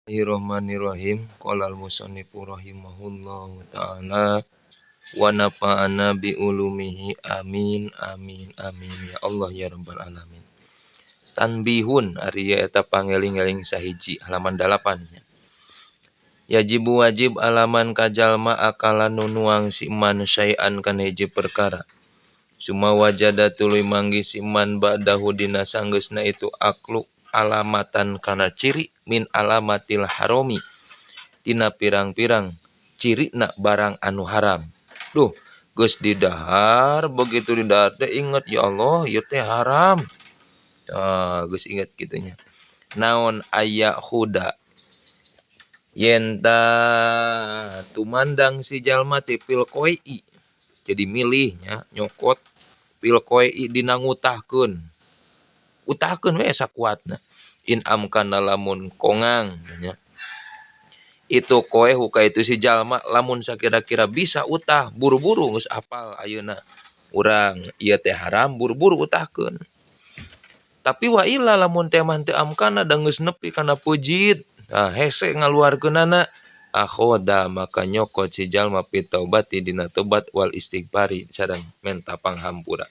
Bismillahirrahmanirrahim. Qala al-musannifu rahimahullahu ta'ala wa nafa'ana bi ulumihi, amin amin amin ya Allah ya rabbal alamin. Tanbihun ari eta pangeling-eling sahiji halaman 8 nya. Yajibu wajib alaman kajalma akala nu nuang si man syai'an kana hiji perkara. Suma wajada tuluy manggih si man ba'dahu dina sanggeusna itu aklu alamatan kana ciri min alamatil haromi tina pirang-pirang cirina barang anu haram. Duh, geus didahar, begitu didahar teh inget, ya Allah, ieu teh haram. Ah, geus inget kitu nya. Naon aya khuda yen ta tumandang si jalma teh fil qoi, jadi milihnya nyokot fil qoi dina ngutahkeun. Utahkeun we sakuatna. In amkana lamun kongang nya. Itu koe huka itu si jalma lamun sakira-kira bisa utah buru-buru geus apal ayeuna urang ieu teh haram, buru-buru utahkeun. Tapi wa illa lamun teh mah teu amkana da geus nepi kana peujit, tah hese ngaluarkeunana, akhoda maka nyokot si jalma fi taubati dina tobat wal istighfari sareng menta panghampura.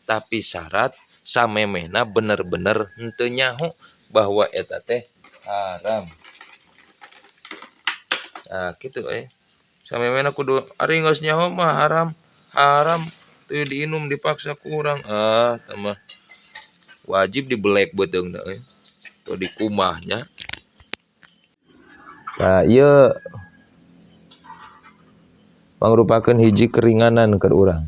Tapi syarat samemehna bener-bener henteu nyaho bahwa eta teh haram. Nah, kitu euy. Samemehna kudu ari geus nyaho mah haram, haram teu diinum dipaksa ku urang. Ah, tah mah wajib dibelek beuteungna euy. Teu dikumah nya. Nah, ieu mangrupakeun hiji keringanan keur urang.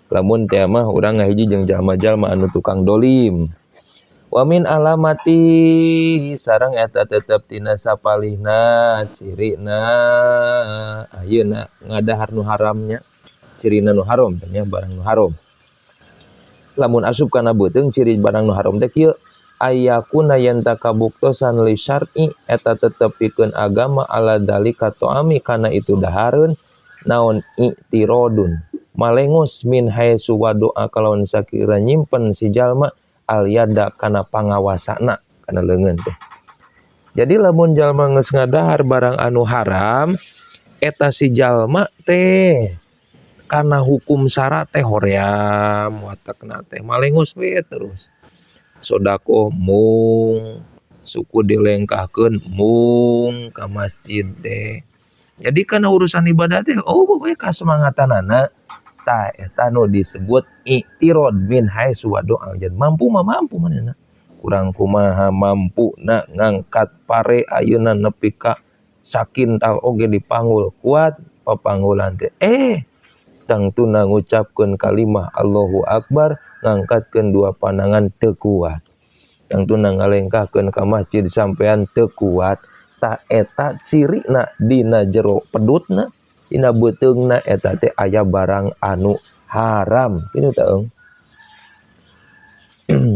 Lamun teh mah urang ngahiji jeung jalma-jalma anu tukang dolim. Wa min alamati sareng eta tetep tina sapalihna cirina ayeuna ngadahar nu haramnya, cirina nu haram teh nya, barang nu haram. Lamun asup kana beuteung ciri barang nu haram teh kieu, ayakuna yen kabuktosan li syar'i eta tetep pikeun agama ala dalika to'ami kana itu dahareun naon i'tirodun malengos min haitsu wado'a kalawan sakira nyimpen si jalma al yada kana pangawasana kana leungeun teh. Jadi lamun jalma geus ngadahar barang anu haram eta si jalma teh kana hukum syara teh hoream watakna teh malengos we terus. Sodakoh mung suku dilengkahkeun mung ka masjid teh. Jadi kana urusan ibadah teh oh we kasemangatanana tah eta nu disebut i'tirad min haitsu wado'a. Jadi mampu mah mampu manehna. Kurang kumaha mampu na ngangkat pare ayeuna nepi ka sakintal oge dipanggul kuat papanggulan teh. Tangtuna ngucapkeun kalimah Allahu Akbar ngangkatkeun dua panangan teu kuat. Tangtuna ngalengkahkeun ka masjid sampean teu kuat. Tah eta cirina dina jero pedutna dina beuteungna eta teh aya barang anu haram. Kitu teh eung.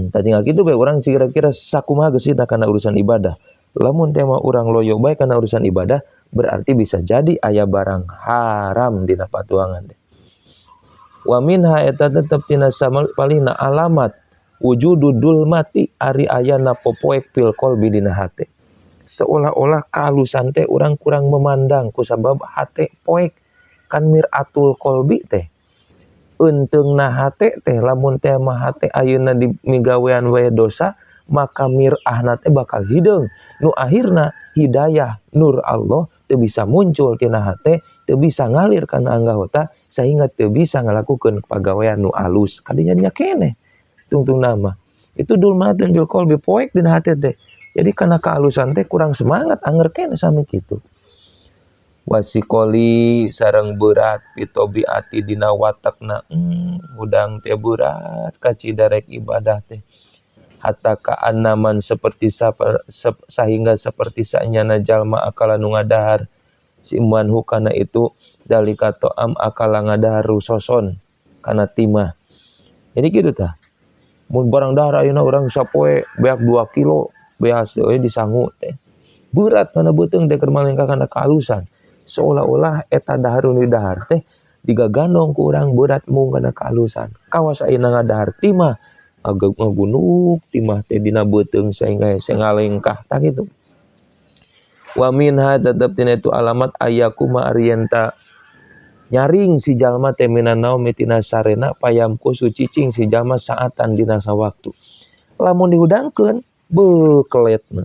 Tah tinggal kitu bae urang kira-kira sakumaha geusina kana urusan ibadah. Lamun teh mah urang loyo bae kana urusan ibadah berarti bisa jadi aya barang haram dina patuangan teh. Wa minha eta tetep tina sapalihna alamat wujudu dulmati ari ayana popoek fil qalbi dina hate. Seolah-olah kahalusan teh urang kurang memandang kusabab hate poek kan miratul qalbi teh. Eunteungna hate teh lamun teh mah hate ayeuna di migawean wae dosa maka mirahna teh bakal hideung. Nu akhirna hidayah nur Allah teu bisa muncul tina hate, teu bisa ngalir kana anggota sehingga teu bisa ngalakukeun pagawean nu alus. Kadinya nya keneh tungtung nama. Itu dulmatun fil qalbi poek dina hate teh. Jadi karena kehalusan teh kurang semangat anger keneh sami kitu. Wasikoli sareng berat pitobiati dina watakna, hudang teh berat kacida rek ibadah teh. Hatta kaanaman seperti sahingga seperti sanyana jalma akala nu ngadahar si man hukana itu dalika to'am akala ngadahar rusoson kana timah. Jadi kitu tah. Mun barang dahar ayeuna urang sapoe beak 2 kilo beas euy disangu teh. Berat kana beuteung teh keur malengkah kana kehalusan. Seolah-olah eta dahar nu didahar teh digagandong ku urang berat mung kana kehalusan. Kawas ayeuna ngadahar timah ngagunuk timah teh dina beuteung sehingga hese ngalengkah tah kitu. Wa minha tetep tina itu alamat ayakuma arienta nyaring si jalma teh minan naumi tina sarena payamku sucicing si jalma saatan dina sawaktu. Lamun dihudangkeun beuh keletna.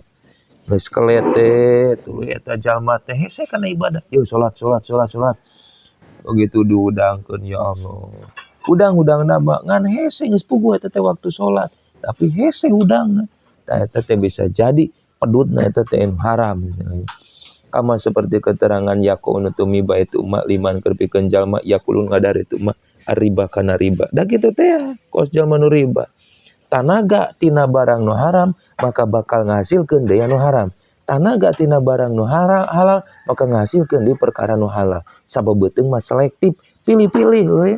Geus kelet teh tuluy eta jalma teh hese kana ibadah. Yeuh salat salat salat salat. Begitu dihudangkeun ya Allah. Hudang-hudangna mah ngan hese geus puguh eta teh waktu salat, tapi hese hudangna. Tah eta teh bisa jadi pedutna eta teh haram. Kama seperti keterangan yaqulu tumiba itu ma liman keur pikeun jalma yaqulun ngadar itu ma riba kana riba. Da kitu teh kos jalma nu riba. Tanaga tina barang nu haram maka bakal ngahasilkeun deui anu haram. Tanaga tina barang nu halal maka ngahasilkeun deui perkara nu halal. Sabab beuteung mah selektif, pilih-pilih euy.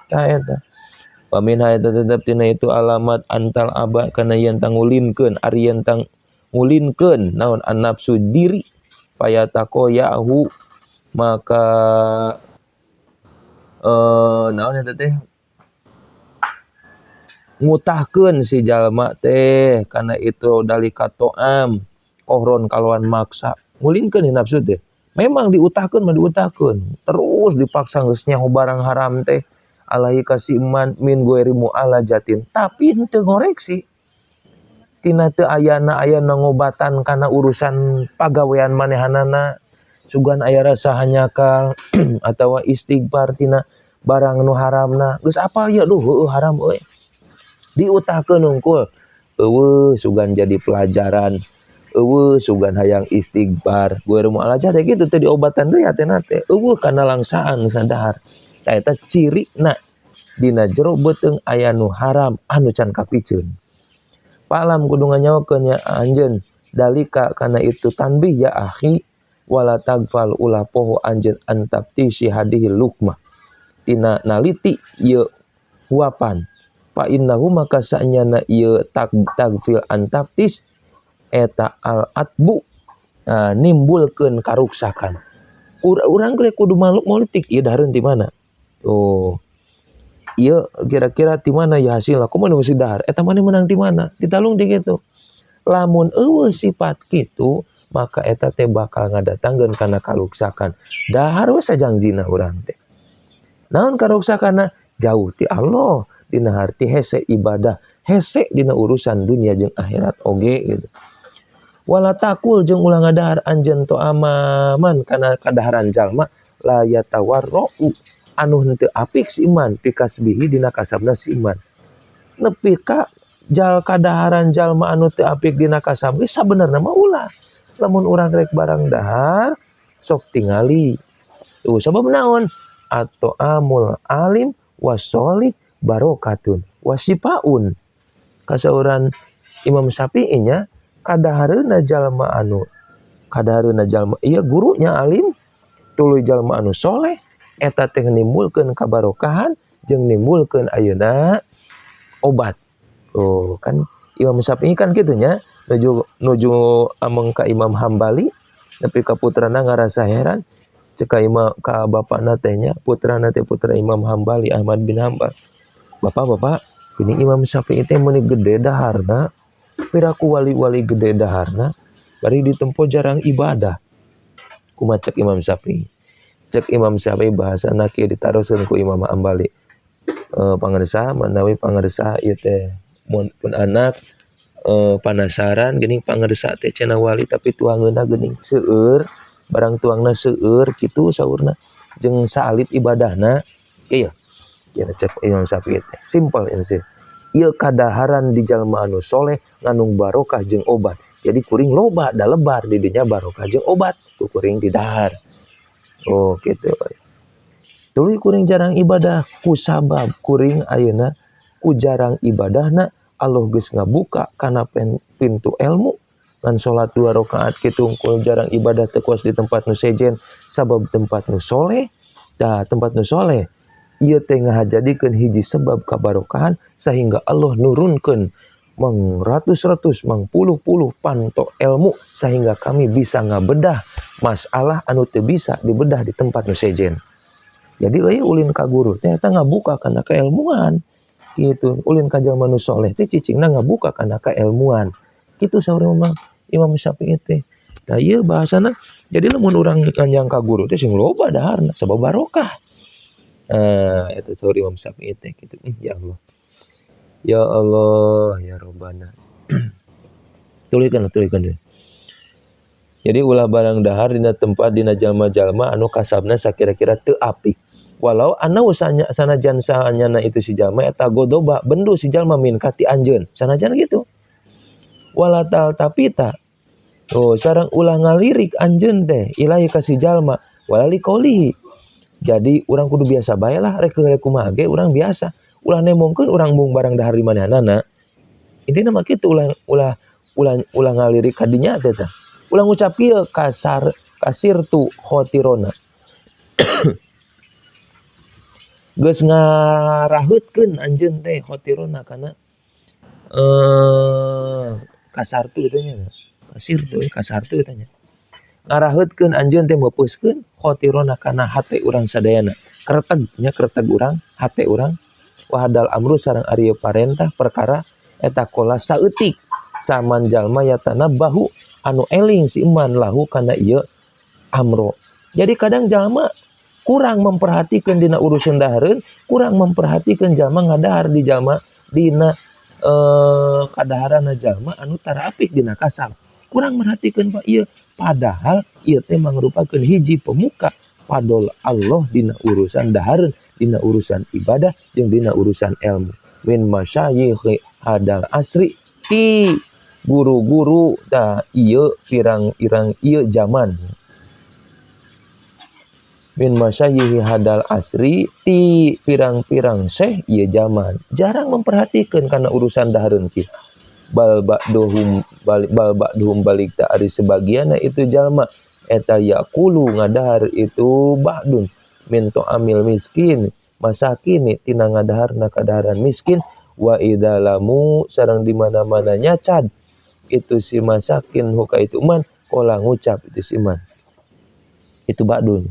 Tah eta. Wa minha eta tetep tina itu alamat antal aba kana yen tangulinkeun ari yen tang ngulinkeun naon an-nafsu diri payatako yahu maka naon eta teh ngutahkeun si jalma teh kana itu dalika to'am kohron kalawan maksa ngulinkeun nafsu teh memang diutahkeun mah diutahkeun terus dipaksa geus nyaho barang haram teh alaihi kasiman min ghairi mu'alajatin tapi henteu ngoreksi tina teu ayana ayana ngobatan kana urusan pagawean manehanana sugan aya rasa hanyakal atawa istighfar tina barang nu haramna geus apal ya duh heueuh haram euy diutahkeun hungkul eueuh sugan jadi pelajaran eueuh sugan hayang istighfar ghairi mu'alajah teh kitu teh diobatan deui hatena teh eueuh kana langsaan sadahar tah eta cirina dina jero beuteung aya nu haram anu can kapiceun. Palam kudu nganyawakeun nya anjeun dalika kana itu tanbih ya akhi wala tagfal ulah poho anjeun antaptisi hadihil lukmah tina naliti ieu huapan fa innahu maka sanyana ieu tagfil antaptis eta al atbu nimbulkeun karuksakan. Urang ge kudu makhluk politik ieu dahareun ti mana? Oh. Ieu kira-kira ti mana ya hasilna? Kumaha nu geus dahar? Eta maneh meunang ti mana? Ditalung ti kitu. Lamun eueuh sifat kitu, maka eta teh bakal ngadatangkeun kana karuksakan. Dahar we sajangjina urang teh. Naon karuksakanna? Jauh ti Allah, dina harti hese ibadah, hese dina urusan dunia jeung akhirat oge gitu. Wala takul jeung ulah ngadahar anjeun to'amaman kana kadaharan jalma la yatawarra'u anu henteu apik si iman pikasbihi dina kasabna si iman. Nepi ka jal kadaharan jalma anu teu apik dina kasab geus sabenerna mah ulah. Lamun urang rek barang dahar sok tingali. Tuh sabab naon? Atau amul alim wasolih barokatun wasipaun. Kasauran Imam Syafi'i nya kadahareuna jalma anu kadahareuna jalma ieu gurunya alim tuluy jalma anu soleh eta teh nimbulkeun kabarokahan jeung nimbulkeun ayeuna obat. Oh kan Imam Syafi'i kan kitu nya nuju ameng ka Imam Hambali nepi ka putrana ngarasa heran cek ka imam ka bapakna teh nya putrana teh putra Imam Hambali Ahmad bin Hambal. Bapak-bapak geuning Imam Syafi'i teh meuni gede daharna piraku wali-wali gede daharna bari ditempo jarang ibadah. Kumaha cek Imam Syafi'i? Cek Imam Syafi'i bahasana kieu ditaroskeun ku Imam Hambali. Pangersa manawi pangersa ieu teh mun pun anak panasaran geuning pangersa teh cenah wali tapi tuangeunna geuning seueur barang tuangna seueur kitu saurna jeung saalit ibadahna ieu ya cek Imam Syafi'i teh simpel ieu sih. Ieu kadaharan di jalma anu soleh ngandung barokah jeung obat. Jadi kuring loba da lebar di dinya barokah jeung obat ku kuring didahar. Oh gitu. Tuluy kuring jarang ibadah ku sabab kuring ayeuna ku jarang ibadahna Allah geus ngabuka kana pintu ilmu ngan salat 2 rakaat kitu unggul jarang ibadah teu kuas di tempat nu sejen sabab tempat nu soleh. Tah tempat nu soleh ieu teh ngahajadikeun hiji sebab kabarokahan sehingga Allah nurunkeun mangratus-ratus mangpuluh-puluh panto ilmu sehingga kami bisa ngabedah masalah anu teu bisa dibedah di tempat nu sejen. Jadi euy ulin ka guru teh eta ngabuka kana keilmuan gitu. Ulin ka jalma nu soleh teh cicingna ngabuka kana keilmuan. Kitu saur Imam Syafi'i teh. Tah ieu bahasana jadi lamun urang nganjang ka guru teh sing loba daharna sabab barokah. Eta saur Imam Syafi'i teh kitu. Ya Allah. Ya Allah ya Rabbana. Tulikeun tulikeun. Jadi ulah barang dahar dina tempat dina jalma-jalma anu kasabna sakira-kira teu apik. Walau anau sanajan saanyana itu si jalma eta godoba bendu si jalma min ka ti anjeun. Sanajan gitu. Wala tal tapita. Oh, sareng ulah ngalirik anjeun teh ilahi ka si jalma wala liqaulihi. Jadi urang kudu biasa bae lah rek kumaha ge urang biasa. Ulah nemongkeun urang mung barang dahar di manehanana. Intina mah kitu ulah ulah ulah ulah ngalirik ka dinya teh tah. Ulah ngucap kieu kasar kasirtu khotirona. Geus ngaraheutkeun anjeun teh khotirona kana kasartu teh nya. Kasirtu kasartu teh nya. Ngaraheutkeun anjeun teh meupeuskeun khotirona kana hate urang sadayana. Kreteg nya kreteg urang, hate urang. Wa hadal amru sareng ari parentah perkara eta kola saeutik saman jalma yatanabbahu anu eling si iman lahu kana ieu amro. Jadi kadang jalma kurang memperhatikan dina urusan dahareun, kurang memperhatikan jalma ngadahar di jalma dina kadaharana jalma anu tara apik dina kasab. Kurang merhatikan pak ieu, padahal ieu teh mangrupakeun hiji pemuka fadol Allah dina urusan dahareun, dina urusan ibadah jeung dina urusan ilmu. Min masyayikhi hadal asri ti guru-guru tah ieu pirang-pirang ieu zaman. Min masyayihi hadal asri ti pirang-pirang syekh ieu zaman. Jarang memperhatikan karena urusan dahareun kieu. Bal ba'duhum balik bal ba'duhum balik ta ari sebagianna itu jalma eta yaqulu ngadahar itu ba'dun min ta'amil miskin masakini tina ngadaharna kadaharan miskin wa idalamu sareng di mana-mana nyacad itu si masakin huka itu man kola ngucap itu si man itu ba'dun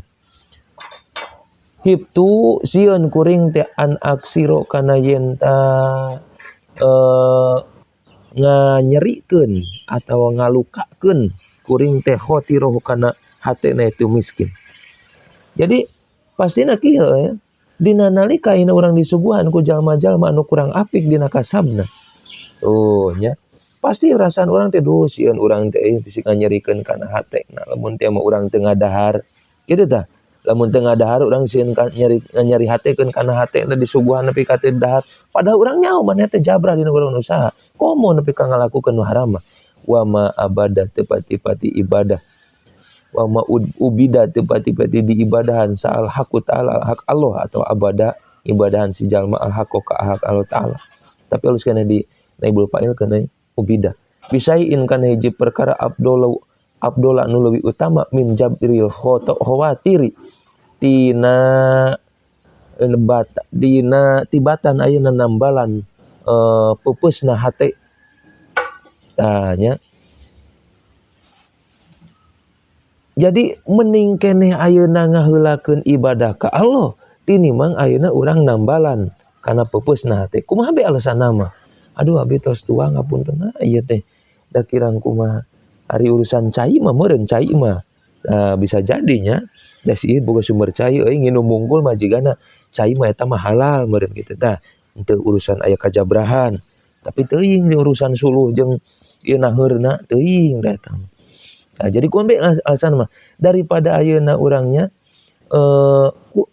hibtu sieun kuring teh an aksiro kana yen ta nganyerikeun atawa ngalukakeun kuring teh khotiroh kana hatena itu miskin. Jadi pastina kieu ya dina nalika ayeuna urang disuguhan ku jalma-jalma anu kurang apik dina kasabna. Oh nya pasti perasaan urang teh duh sieun urang teh bisi nganyerikeun kana hatena lamun teh mah urang teu ngadahar. Kitu tah. Lamun teu ngadahar urang sieun nyeri hatekeun kana hatena disuguhan nepi ka teu dahar. Padahal urang nyaho maneh teh jabrah dina urang usaha. Komo nepi ka ngalakukeun nu haram mah. Wa ma abada teu pati-pati ibadah. Wa ma ubida teu pati-pati diibadahan sa'al haqqu ta'ala hak Allah atau abada ibadahan si jalma al haqqu ka hak Allah ta'ala. Tapi alus kana di naibul fa'il kana ubida. Bisaiin kana hiji perkara abdola nu leuwih utama min jabril khawatiri tina lebat dina tibatan ayeuna nambalan peupeusna hate. Tah nya. Jadi mending keneh ayeuna ngaheulakeun ibadah ka Allah tinimbang ayeuna urang nambalan kana peupeusna hate. Kumaha be alasanna mah? Aduh abi tos tua ngapunten ieu teh da kirang kumaha ari urusan cai mah meureun cai mah. Bisa jadinya da si ieu boga sumber cai euy nginum mungkul mah jigana cai mah eta mah halal meureun kitu tah. Henteu urusan aya kajabrahan tapi teuing di urusan suluh jeung ieu naheurna teuing da eta mah. Nah, jadi kumaha be alasan mah daripada ayeuna urangnya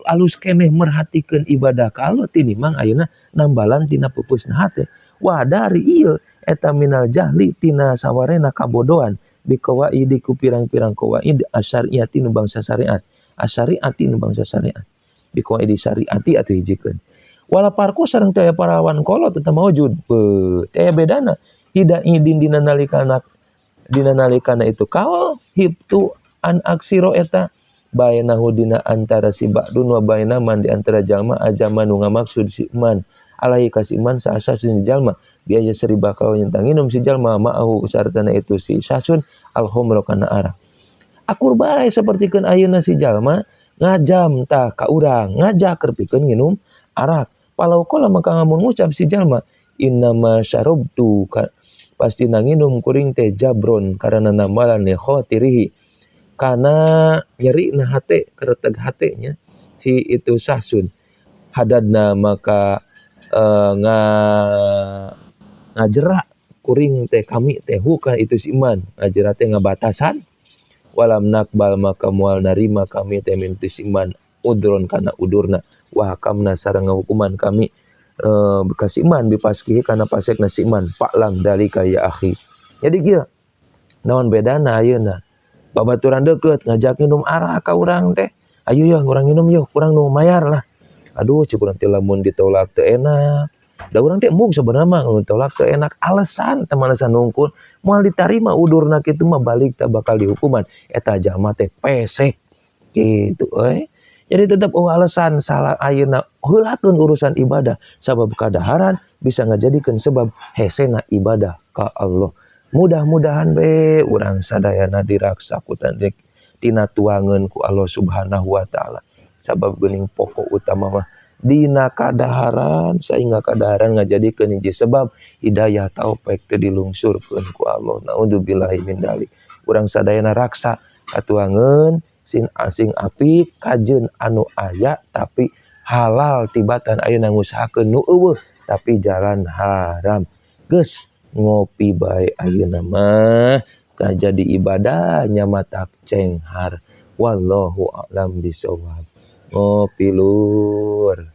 alus keneh merhatikeun ibadah ka Allah tinimbang ayeuna nambalan tina peupeusna hate. Wah dari ieu eta minal jahli tina sawarena kabodohan biqawaidi ku pirang-pirang qawaid asyariati nu bangsa syariat asyariati nu bangsa syariat biqawaidi syariati atuh hijikeun wala parku sareng teh parawan kolot tetep maujud teh bedana hida idin dina nalikana dina nalikana itu kaol hibtu an aksiro eta bainahu dina antara si ba'dun wa baina man di antara jalma ajama nu ngamaksud si man alaihi ka si man saasa si jalma biaya seri bakal nyentang nginum si jalma ma'ahu sartana itu si sasun al khumra kana arah akur bae sapertikeun ayeuna si jalma ngajam tah ka urang ngajak keur pikeun nginum arak palau qala maka ngamun ngucap si jalma innama syarabtu ka Pasti nanginum kuring teh jabron karena nambalan li khatirihi kana nyeri na hate kereteg hate nya si itu sahsun hadadna maka ngajerak kuring teh kami teh huka itu si iman ngajerak teh ngabatasan walam nakbal maka moal narima kami teh min si iman udron kana udurna wa hakamna sareng ngahukuman kami bekas iman bipaskihi kana pasekna si iman fa'lam dalika ya akhi. Jadi kieu naon bedana ayeuna babaturan deukeut ngajak minum arak ka urang teh, ayo ya urang minum yeuh, urang nu mayar lah. Aduh cik urang teh lamun ditolak teu enak. Da urang teh embung sebenarnya mah lamun ditolak teu enak, alasan teh alasan nungkul moal ditarima udurna kitu mah balik teh bakal dihukuman eta jalma teh pesek kitu euy. Jadi tetap oh alasan salah ayeuna heulakeun urusan ibadah sabab kadaharan bisa ngajadikeun sebab hesena ibadah ka Allah. Mudah-mudahan be urang sadayana diraksa ku tina tuangeun ku Allah Subhanahu wa taala. Sabab geuning pokok utama mah dina kadaharan sehingga kadaharan ngajadikeun hiji sebab hidayah taufik teu dilungsurkeun ku Allah. Naudzubillahi min dzalik. Urang sadayana raksa katuangeun sin asing api kajeun anu aya tapi halal tibatan ayeuna ngusahakeun nu eueuh tapi jalan haram. Geus ngopi bae ayeuna mah jadi ibadahnya matak cenghar. Wallahu a'lam bisawab. Ngopi lur.